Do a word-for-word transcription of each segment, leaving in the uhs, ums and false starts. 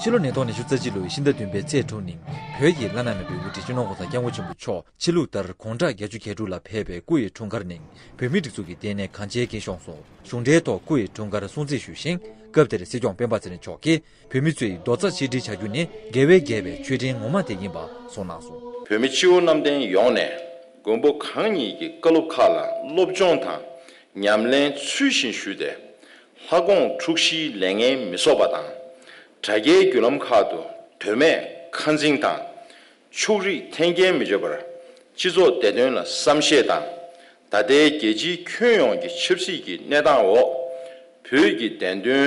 ཕྱི་ལོ་ཉིས་སྟོང་ཉི་ཤུ་རྩ་གཅིག་ལོའི་ཕྱི་ཟླ་བདུན་པའི་ཚེས་དྲུག་ཉིན་བོད་ཀྱི་བླ་ན་མེད་པའི་དབུ་ཁྲིད་སྤྱི་ནོར་༸གོང་ས་༸སྐྱབས་མགོན་ཆེན་པོ་མཆོག་ཕྱི་ལུགས་ལྟར་དགུང་གྲངས་བརྒྱད་ཅུ་གྱ་དྲུག་ལ་ཕེབས་པའི་སྐུ་ཡི་འཁྲུངས་སྐར་ནི་བོད་མིའི་སྒྲིག་འཛུགས་ཀྱི་ལྟེ་གནས་གངས་ཅན་སྐྱིད་གཤོངས་སུ་གཞུང་འབྲེལ་ཐོག་སྐུ་ཡི་འཁྲུངས་སྐར་སྲུང་བརྩི་ཞུས་ཤིང་། སྐབས་དེར་སྲིད་སྐྱོང་སྤེན་པ་ཚེ་རིང་མཆོག་གིས་བོད་མི་ཚོས་རྡོག་རྩ་ཆིག་སྒྲིལ་བྱ་རྒྱུ་ནི་དགེ་བས་རྒྱས་པའི་མཆོད་སྤྲིན་ངོ་མ་དེ་ཡིན་པ་གསུངས་གནང་སོང་། བོད་མི་སྤྱི་བོ་གནམ་བསྟན་ཡོངས་ནས་མགོན་པོ་གང་ཉིད་ཀྱི་བཀའ་སློབ་ཁག་ལ་སློབ་སྦྱོང་དང་ཉམས་ལེན་ཚུལ་བཞིན་ཞུས་ཏེ། ལྷ་དགོངས་འཁྲུག་གཞིའི་ལས་ངན་མི་གསོག་པ་དང་། དྲ་རྒྱའི་བརྒྱུད་ལམ་ཁག་ཏུ་དོན་མེད་ཁ་འཛིང་དང་། ཕྱོགས་རིས་འཐེན་འཁྱེར་མི་བྱེད་པར་སྤྱི་ཚོགས་བདེ་དོན་ལ་བསམ་ཤེས་དང་། ད་ལྟའི་རྒྱལ་སྤྱིའི་ཁྱོན་ཡོངས་ཀྱི་ཆབ་སྲིད་ཀྱི་གནས་སྟངས་འོག་བོད་ཀྱི་བདེན་དོན་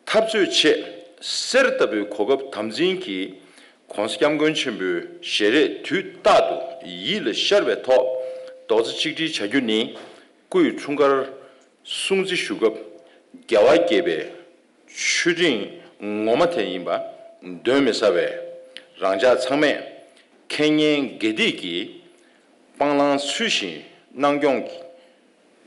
འཐབ་རྩོད་ཆེད་གསེར་ལྟ་བུའི་གོ་སྐབས་དམ་འཛིན་གྱིས་༸གོང་ས་༸སྐྱབས་མགོན་ཆེན་པོའི་ཞལ་རས་དུས་རྟག་ཏུ་ཡིད་ལ་ཤར་བའི་ཐོག་རྡོག་རྩ་གཅིག་སྒྲིལ་བྱ་རྒྱུ་ནི་སྐུ་ཡི་འཁྲུངས་སྐར་སྲུང་བརྩི་ཞུ་སྐབས་དགེ་བ་རྒྱས་པའི་མཆོད་སྤྲིན་ངོ་མ་དེ་ཡིན་པ་གདོན་མི་ཟ་བས། རང་ཅག་ཚང་མས་མཁས་སྙན་དགེ་སྡིག་གི་སྤང་བླང་ཚུལ་བཞིན་གནང་སྐྱོང་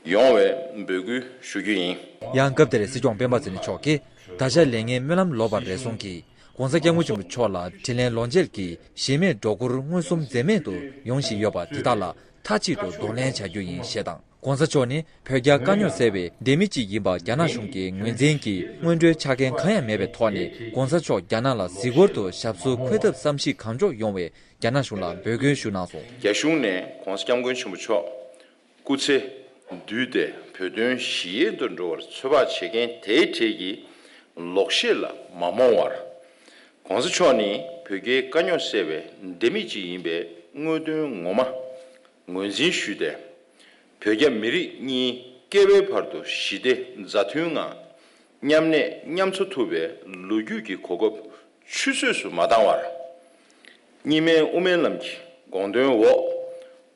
ཡོང་བའི་འབོད་སྐུལ་ཞུ་རྒྱུ་ཡིན། ཡང་སྐབས་དེར་སྲིད་སྐྱོང་སྤེན་པ་ཚེ་རིང་མཆོག་གིས་ད་ཆ་ལས་ངན་སྨོན་ལམ་ལོག་པར་རེ་ཟུང་གིས་༸གོང་ས་༸སྐྱབས་མགོན་ཆེན་པོ་མཆོག་ལ་དྲིན་ལན་ལོག་འཇལ་གྱིས་གཞན་མེད་སྒྲོ་སྐུར་མངོན་སུམ་འཛེམ་མེད་དུ་ཡོང་བཞིན་ཡོད་པ་དེ་དག་ལ་མཐའ་གཅིག་ཏུ་གདོང་ལེན་བྱ་རྒྱུ་ཡིན་ཞེས་དང་། ༸གོང་ས་མཆོག་ནི་བོད་རྒྱ་དཀའ་རྙོག་སེལ་བའི་ལྡེ་མིག་ཅིག་ཡིན་པ་རྒྱ་ནག་གཞུང་གིས་ངོས་འཛིན་གྱིས་སྔོན་འགྲོའི་ཆ་རྐྱེན་གང་ཡང་མེད་པའི་ཐོག་ནས་༸གོང་ས་མཆོག་རྒྱ་ནག་ལ་གཟིགས་སྐོར་དུ་ཞབས་སོར་འཁོད་ཐབས་བསམ་གཞིག་གང་མགྱོགས་ཡོང་བའི་རྒྱ་ནག་གཞུང་ལ་འབོད་སྐུལ་ཞུ་གནང་སོང་། རྒྱ་གཞུང་ནས་༸གོང་ས་༸སྐྱབས་མགོན་ཆེན་པོ་མཆོག་སྐུ་ཚེ་བསྡུས་ཏེ་བོད་དོན་ཞི་ཡལ་དུ་འགྲོ་བར་ཚོད་དཔག་བྱེད་མཁན་དེའི་གྲས་ཀྱི་ལོག་བཤད་ལ་མ་རྨོངས་བར། ༸གོང་ས་མཆོག་ནི་བོད་རྒྱའི་དཀའ་རྙོག་སེལ་བའི་ལྡེ་མིག་ཅིག་ཡིན་པའི་དངོས་དོན་ངོ་མ་ངོས་འཛིན་ཞུས་ཏེ། བོད་རྒྱ་མི་རིགས་གཉིས་སྐྱེ་བའི་བར་དུ་ཞི་བདེ་མཛའ་མཐུན་ངང་མཉམ་གནས་མཉམ་འཚོ་ཐུབ་པའི་ལོ་རྒྱུས་ཀྱི་གོ་སྐབས་ཆུད་ཟོས་སུ་མ་བཏང་བར། གཉིས་སྨན་དབུ་མའི་ལམ་གྱི་དགོངས་དོན་འོག་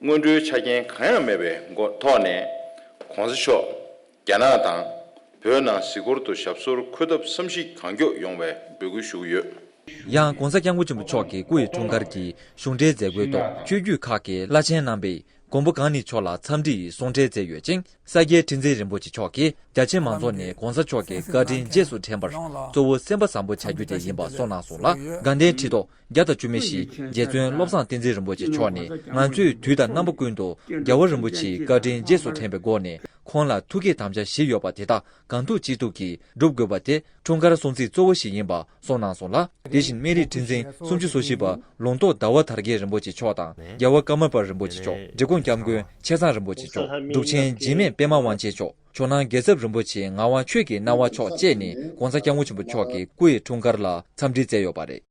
སྔོན་འགྲོའི་ཆ་རྐྱེན་གང་ཡང་མེད་པའི་སྒོ་ཐོག་ནས་༸གོང་ས་མཆོག་རྒྱ་ནག་དང་བོད་ནང་གཟིགས་སྐོར་དུ་ཞབས་སོར་འཁོད་ཐབས་བསམ་གཞིག་གང་མགྱོགས་ཡོང་བའི་འབོད་སྐུལ་ཞུ་གི་ཡོད། ཡང་༸གོང་ས་༸སྐྱབས་མགོན་ཆེན་པོ་མཆོག་གི་སྐུ་ཡི་འཁྲུངས་སྐར་གྱི་གཞུང་འབྲེལ་མཛད་སྒོའི་ཐོག་ཆོས་བརྒྱུད་ཁག་གི་བླ་ཆེན་རྣམ་པས་མགོན་པོ་གང་ཉིད་མཆོག་ལ་འཚམས་འདྲི་ཡི་གསུང་འཕྲིན་བསྩལ་ཡོད་ཅིང་། ས་སྐྱའི་ཁྲི་འཛིན་རིན་པོ་ཆེ་མཆོག་གིས་རྒྱ་ཆེ་མང་ཚོགས་ནས་༸གོང་ས་མཆོག་གི་བཀའ་དྲིན་རྗེས་སུ་དྲན་པར་གཙོ་བོ་སེམས་པ་བཟང་པོ་བྱ་རྒྱུ་དེ་ཡིན་པ་གསུངས་གནང་སོང་ལ། དགའ་ལྡན་ཁྲི་ཐོག་བརྒྱ་དང་བཅུ་མེད་བཞི་རྗེ་བཙུན་བློ་བཟང་བསྟན་འཛིན་རིན་པོ་ཆེ་མཆོག་ནས་ང་ཚོས་དུས་དང་རྣམ་པ་ཀུན་ཏུ་རྒྱལ་བ་རིན་པོ་ཆེའི་བཀའ་དྲིན་རྗེས་སུ་དྲན་པའི་སྒོ་ནས་ཁོང་ལ་ཐུགས་བསྐྱེད་དམ་བཅའ་བཞེས་ཡོད་པ་དེ་དག་གང་ཐུབ་ཅི་ཐུབ་ཀྱིས་སྒྲུབ་དགོས་པ་དེ་འཁྲུངས་སྐར་སྲུང་བརྩི་གཙོ་བོ་ཞིག་ཡིན་པ་གསུངས་གནང་སོང་ལ། དེ་བཞིན་སྨན་རིའི་ཁྲི་འཛིན་སུམ་ཅུ་སོ་བཞི་པ་ལུང་རྟོགས་ཟླ་བ་དར་རྒྱས་རིན་པོ་ཆེ་མཆོག་དང་རྒྱལ་བ་ཀརྨ་པ་རིན་པོ་ཆེ་མཆོག་འབྲི་གུང་སྐྱབས་མགོན་ཆེ་ཚང་རིན་པོ་ཆེ་མཆོག་འབྲུག་ཆེན་འཇིགས་མེད་པད་མ་དབང་ཆེན་མཆོག་ཇོ་ནང་རྒྱལ་ཚབ་རིན་པོ་ཆེ་ངག་དབང་ཆོས་ཀྱི་སྣང་བ་མཆོག་བཅས་ནས་༸གོང་ས་༸སྐྱབས་མགོན་ཆེན་པོ་མཆོག་གི་སྐུ་ཡི་འཁྲུངས་སྐར་ལ་འཚམས་འདྲི་བསྩལ་ཡོད་པ་རེད།